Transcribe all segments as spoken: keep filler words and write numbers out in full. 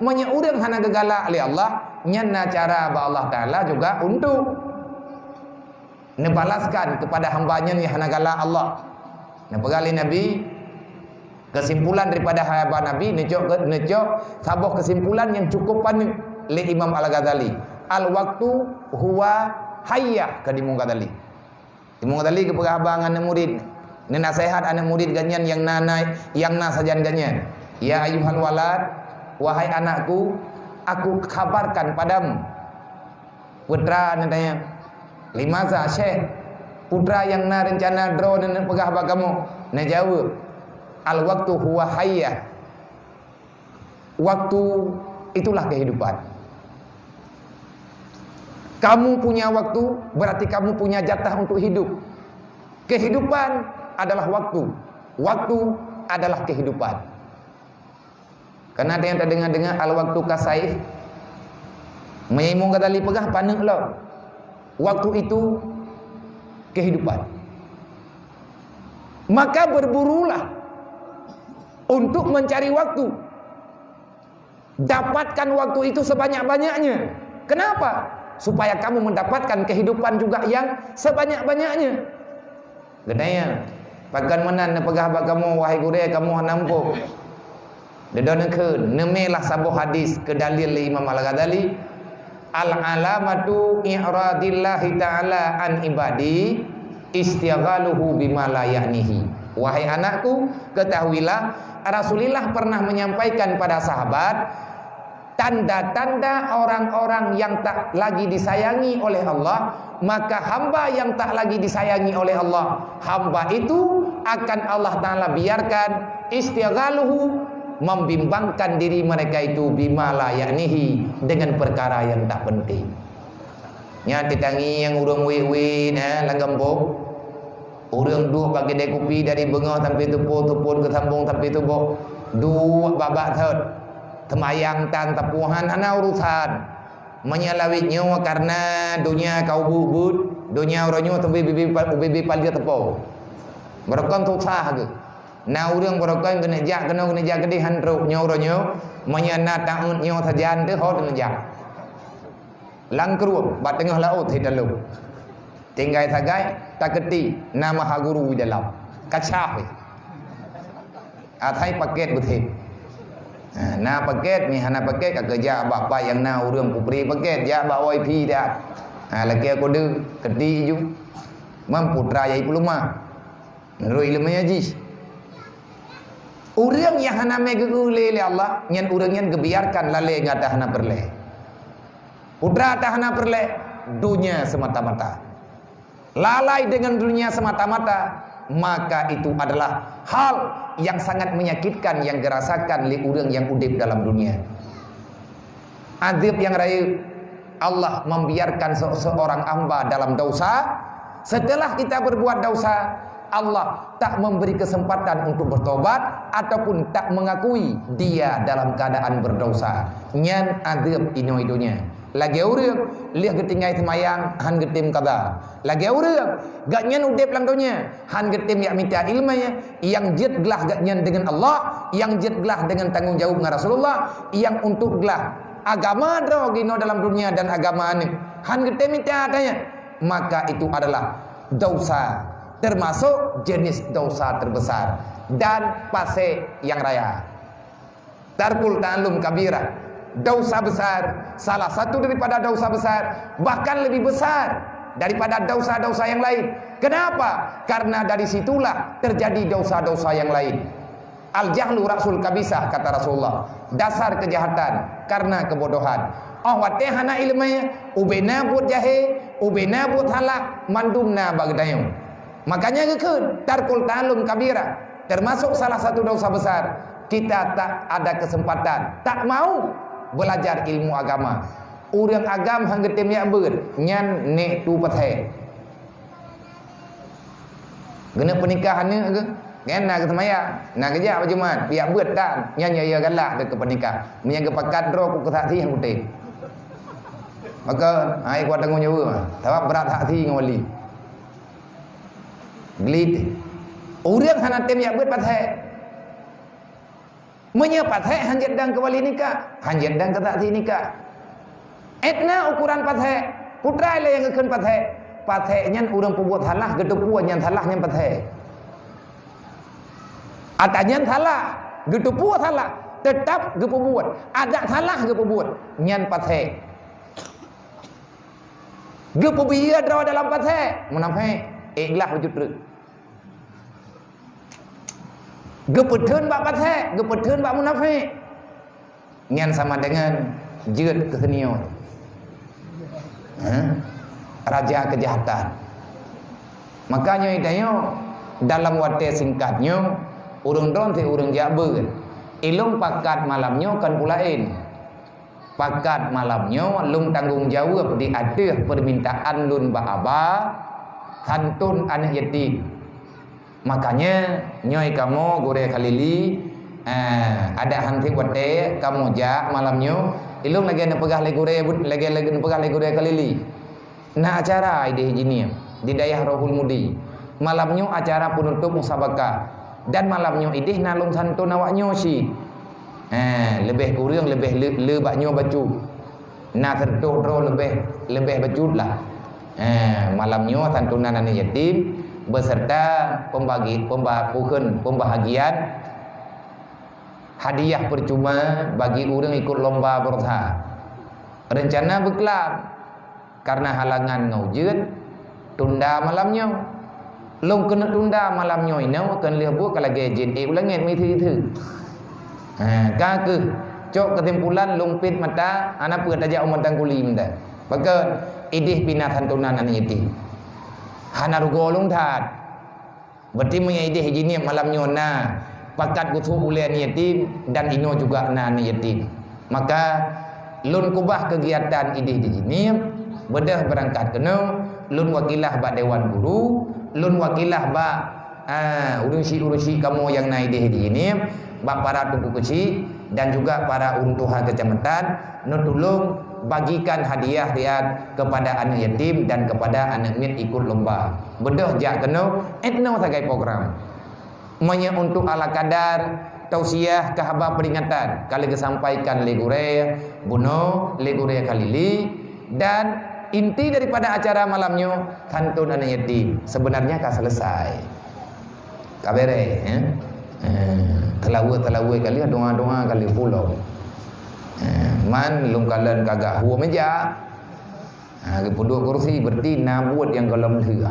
Meunyoe ureuëng hana geugalak lé Allah, nyan na cara bak Allah Taala juga untuk neubalaskan kepada hamba nyan nyang hana galak Allah. Neupeugah lé Nabi, kesimpulan daripada haba Nabi, neucok, neucok saboh kesimpulan nyang cukup paneuk lé Imam Al-Ghazali. "Al-waqtu huwa hayyah," kheun Imam Ghazali. Imam Ghazali geupeugah haba ngon aneuk murit, neunaseuhat aneuk murit geuhnyan nyang na, na, nyang na sajan geuhnyan. "Ya ayyuhal walad, wahai anakku, aku khabarkan padamu." Putra neutanya, "Limaza, Syekh? Putra nyang na reuncana droe neupeugah bak kamoe?" Neujaweueb, "Al-waqtu huwa hayyah." Waktu itulah kehidupan. Kamu punya waktu, berarti kamu punya jatah untuk hidup. Kehidupan adalah waktu. Waktu adalah kehidupan. Karena ada yang terdengar-dengar, "Al-waqtu kasaif." Meunyoe Imam Ghazali peugah, paneuk lom. Waktu itu kehidupan. Maka berburulah untuk mencari waktu. Dapatkan waktu itu sebanyak-banyaknya. Kenapa? Supaya kamu mendapatkan kehidupan juga yang sebanyak-banyaknya. Geutanyong, pakon meunan neupeugah bak kamoe, wahai gurée, kamoe hana muphom? Dudoe neukheun, neumé lah saboh hadis keu dalil lé Imam Al-Ghazali, "Al-alamatu i'radillahi ta'ala an ibadi istighaluhu bima la ya'nihi." Wahai anakku, ketahuilah, Rasulullah pernah menyampaikan pada sahabat, tanda-tanda orang-orang yang tak lagi disayangi oleh Allah, maka hamba yang tak lagi disayangi oleh Allah, hamba itu akan Allah Ta'ala biarkan istighaluhu, membimbangkan diri mereka itu bima la ya'nihi, dengan perkara yang tak penting. Nyan teutangieng ureuëng wét-wét, eh, lam gampông. Ureuëng duek bak keudè kupi dari beungoh sampai teupôt, teupôt geusambông sampai suboh. Duek bak-bak thot. Seumayang tan sapeue hana urusan. Meunyoe lawét nyoe kareuna donya ka ubit-ubit, donya uroe nyoe sampai ubé-ubé pal-, ubé-ubé paleuet teupôt. Barokon susah geuh. Na ureuëng barokon keuneuk jak keunoe, keuneuk jak keudeh, han trok. Nyoe uroe nyoe, meunyoe na taát nyoe sajan teuh ho keuneuk jak. Lam krueng, bak teungoh laôt he talông. Tinggai sagai, takeuti, na maha guru di dalam. Kacah he. Asai paket beuthat. Ha, na paket, mi hana paket, ka keujak bak pat nyang na ureuëng peubri paket, jak bak wifi dah. Ha, lakée kode, keuti ju. Mam putra yai peuluma. Meunurot ileumèe jih. Ureuëng nyang hana mé geu-eu lé, lé Allah, nyan ureuëng nyan geubiarkan lalée ngon ata hana peureulée. Peue atra ata hana peureulée, donya semata-mata. Lalai dengan dunia semata-mata, maka itu adalah hal yang sangat menyakitkan yang geurasakan lé ureuëng nyang udeb dalam dunia. Adeueb nyang rayeuk, Allah membiarkan se-, seorang hamba dalam dosa. Setelah kita berbuat dosa, Allah tak memberi kesempatan untuk bertobat ataupun tak mengakui dia dalam keadaan berdosa. Nyan adeueb inoe donya. Lagée ureuëng lheueh geutinggai seumayang, han geutem qadha. Lagée ureuëng, gobnyan udeb lam donya, han geutem jak mita iéleumé, nyang jeuet glah gobnyan deungon Allah, nyang jeuet glah deungon tanggong jaweueb ngon Rasulullah, nyang untuk glah agama droe jinoe dalam dunia dan agama aneuk. Han geutem mita tanyoe, maka itu adalah dosa, termasuk jenis dosa terbesar dan pasé nyang raya. Tarkul ta'allum kabirah, dosa besar, salah satu daripada dosa besar, bahkan lebih besar daripada dosa-dosa yang lain. Kenapa? Karena dari situlah terjadi dosa-dosa yang lain. Al-jahlu ra'sul kabisah, kata Rasulullah. Dasar kejahatan karena kebodohan. Oh watée hana iéleumé, ubena buet jahé, ubena buet halak, mandum na bak geutanyoe. Makanya geukheun, tarkul ta'allum kabirah, termasuk salah satu dosa besar. Kita tak ada kesempatan, tak mau belajar ilmu agama. Ureuëng agam han geutem jak beuet, nyan nek tu pathé. Geuneuk peunikah aneuk geuh, nyan na geuseumaya, na geujak bak Jumat, piyak beuet tan, nyan ya, ya galak keu peunikah. Meunyan geupakat droe ku keu saksi nyang kutem. Maka, hai kuat tanggong jaweueb, sabab brat saksi ngon wali. Glit. Ureuëng hana tem jak beuet pathé. Meunyoe pasék hanjeuet dang keuwali nikah, hanjeuet dang keusaksi nikah. Ét na ukoran pasék, putra ilée nyang geukheun pasék. Pasék nyan ureuëng peubuet salah, geuteupeue nyan salah nyan pasék. Ata nyan salah, geuteupeue salah, teutab geupeubuet. Adak salah geupeubuet, nyan pasék. Geupeubiyeu droe dalam pasék, munafék, ék glah bacut treuk. Geupeutheun bak pasék, geupeutheun bak munafék. Nyan sama dengan jeuet keu senior. Hah? Raja kejahatan. Makanya tanyoe dalam watée singkat nyoe, ureuëng droe si ureuëng jak beuet. Ilong pakat malam nyoe kan pulaén. Pakat malam nyoe lôn tanggong jaweueb di ateueh peumintaan lôn bak haba santun aneuëk yatim. Makanya nyoe kamoe gurée Khalili, eh, adak hanti watée kamoe jak malam nyoe, ilong lagée neupeugah lé gurée, lagée, lagée neupeugah lé gurée Khalili. Na acara ideh jih nyoe di dayah Rohul Mudi. Malam nyoe acara penutup musabakah. Dan malam nyoe ideh na lôn santun awak nyoe cit. Eh, leubeh kureueng leubeh le, le bak nyoe bacut. Na seureutôh droe leubeh, leubeh bacut lah. Eh, malam nyoe santunan aneuëk yatim beserta pembagi, pemba, bukon pembahagian hadiah percuma bagi ureuëng ikut lomba berusaha. Rencana beuklam. Karena halangan ngon ujeuen, tunda malam nyoe. Lôn keuneuk tunda malam nyoe inoe, keu lheueh buet ka lagée jén ék u langét meuitheuk-itheuk. Ha, ka kheueh cok keusimpulan lôn pét mata, hana peue tajak u Mantang Kuli meudan. Pakon ideh pih na santunan aneuëk yatim. Hana rugoe lôn that. Berarti meunyoe ideh jih niet malam nyoe na pakat geusuet ulée aneuëk yatim dan inoe juga na aneuëk yatim, maka lôn keubah keugiatan ideh jih niet, beudôh beurangkat keunoe, lôn wakilah bak dewan guru, lôn wakilah bak, a, ureuëng syik-ureuëng syik kamoe nyang na ideh jih niet, bak para teungku keuchik dan juga para ureuëng tuha keucamatan, neutulông bagikan hadiah riat kepada aneuëk yatim dan kepada aneuëk miet ikut lomba. Beudôh jak keunoe, ét noe sagai program. Meunyoe untuk ala kadar tausiah keu haba peringatan, ka lheueh geusampaikan lé gurée bunoe, lé gurée Khalili, dan inti daripada acara malam nyoe, santun aneuëk yatim. Sebenarnya ka selesai. Ka bereh, ya. Eh, teulaweuet-teulaweuet ka lheueh, doa-doa ka lheueh pulang. Eh, man lôn kalon ka gak hue meja. Ha, geupeuduek kursi, berarti na buet nyang gohlom lheueh.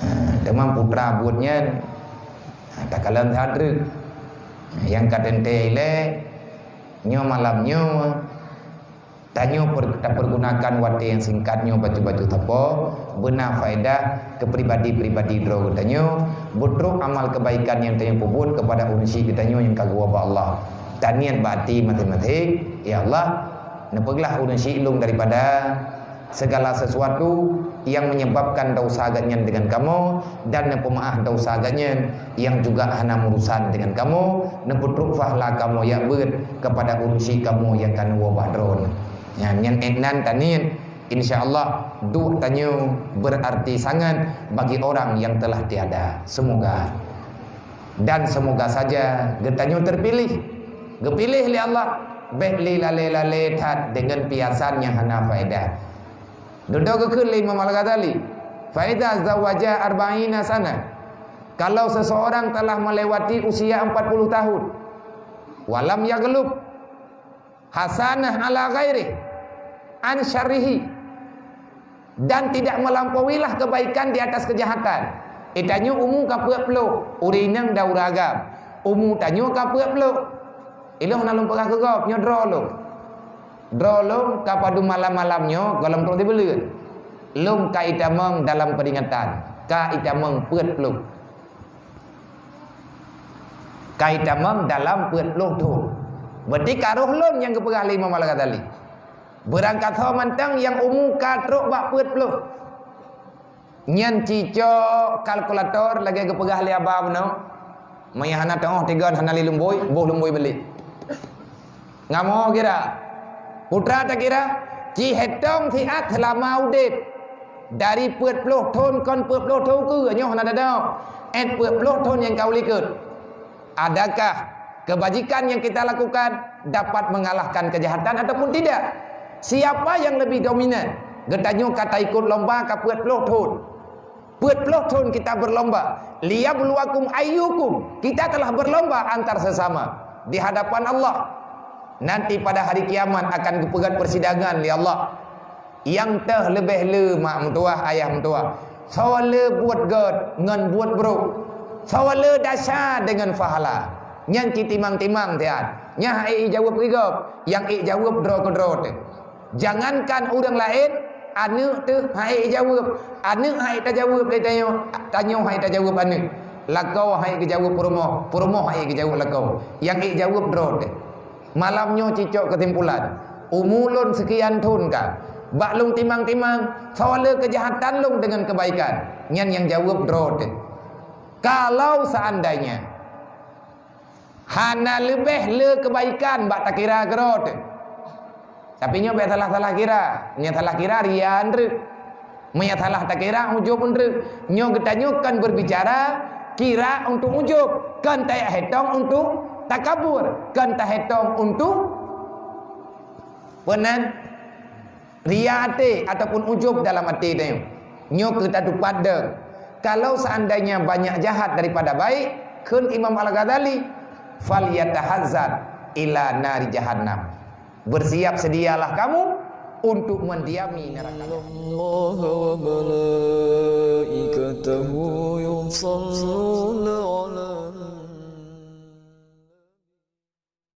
Ha, teuma putra buet nyan, ha, takalon that treuk. Ha, nyang ka teuntée ilée, nyoe malam nyoe, tanyoe per-, tapeurgunakan watée nyang singkat nyoe bacut-bacut sapo, beuna faedah keu pribadi-pribadi droe geutanyoe, beutrok amal keubaikan nyang tanyoe peubuet keupada ureuëng syik geutanyoe nyang ka geuwoe bak Allah. Taniet bak até maséng-maséng, "Ya Allah, neupeuglah ureuëng syik lôn daripada segala sesuatu yang menyebabkan dosa geuhnyan deungon kamoe, dan neupeumaáh dosa geuhnyan yang juga hana meurusan deungon kamoe, neupeutrok pahala kamoe jak beuet keupada ureuëng syik kamoe nyang ka neuwoe bak droeneuh." Nyan, nyan ék nan taniet, insya Allah, duek tanyoe berarti sangat bagi orang yang telah tiada. Semoga. Dan semoga saja geutanyoe terpilih, geupiléh lé Allah, bék lé lalé-lalé that deungon piasan nyang hana faedah. Dudoe geukheun lé Imam Al-Ghazali, "Fa idza zawaja arba'ina sana, kalau seseorang telah melewati usia empat puluh tahun, walam yaglub hasanah ala ghairih an syarrihi, dan tidak melampauilah kebaikan di atas kejahatan." Itanyoe umu ka peuet ploh, ureuëng inong dan ureuëng agam. Umu tanyoe ka peuet ploh. Ilong na lôn peugah keu gob, nyoe droe lôn. Droe lôn ka padum malam-malam nyoe gohlom trok sibuleuen. Lôn ka itamong dalam peringatan, ka itamong peuet ploh. Ka itamong dalam peuet ploh thon. Berarti ka roh lôn nyang geupeugah lé Imam Al-Ghazali. Beurangkat ho mantong nyang umu ka trok bak peuet ploh. Nyan cicok kalkulator lagée geupeugah lé aba bunoe. Meunyo hana teuoh tigon hana lé lumboi, boh lumboi beulek. Ngamoe kira. Putra takira, ci hetong siat seulama udeb. Dari peuet ploh thon kon peuet ploh thon ukeue, nyoe hana dadong. Ét peuet ploh thon nyang ka u likot. Adakah Kebajikan yang kita lakukan dapat mengalahkan kejahatan ataupun tidak. Siapa yang lebih dominan? Geutanyoe ka taikot lomba ka peuet ploh thon. Peuet ploh thon kita berlomba. Liyabluwakum ayyukum. Kita telah berlomba antar sesama di hadapan Allah. Nanti pada hari kiamat akan geupeugét persidangan lé Allah. Nyang teuh leubeh le mak meutuah, ayah meutuah. Soe le buet gét ngon buet brok. Soe le desya deungon pahala. Nyan cit timang-timang siat. Nyan han ék jaweueb keu gob, nyang ék jaweueb droe keudroe teuh. Jangankan ureuëng laén, aneuëk teuh han ék jaweueb. Aneuëk han ék tajaweueb lé tanyoe, tanyoe han ék tajaweueb aneuëk. Lakoe han ék geujaweueb peurumoh, peurumoh han ék geujaweueb lakoe. Nyang ék jaweueb droe teuh. Malam nyoe cicok keusimpulan. Umu lôn seukian thon ka. Bak lôn timang-timang, soe le keujahatan lôn deungon keubaikan. Nyan nyang jaweueb droe teuh. Kalau seandainya hana leubeh le keubaikan bak takira keudroe teuh. Tapi nyoe bék salah-salah kira. Nyang salah kira ria treuk. Meunyo salah takira, ujub treuk. Nyoe geutanyoe kon berbicara kira untuk ujub, kon tahétong untuk takabur, kon tahétong untuk peunan ria até ataupun ujub dalam até tanyoe. Nyoe keu tatupat deueng. Kalau seandainya banyak jahat daripada baik, kheun Imam Al-Ghazali, "Falyatahazzar ila nari jahannam." Bersiap sedialah kamu untuk mendiami neraka. Innallaha wa malaikatahu yusalluna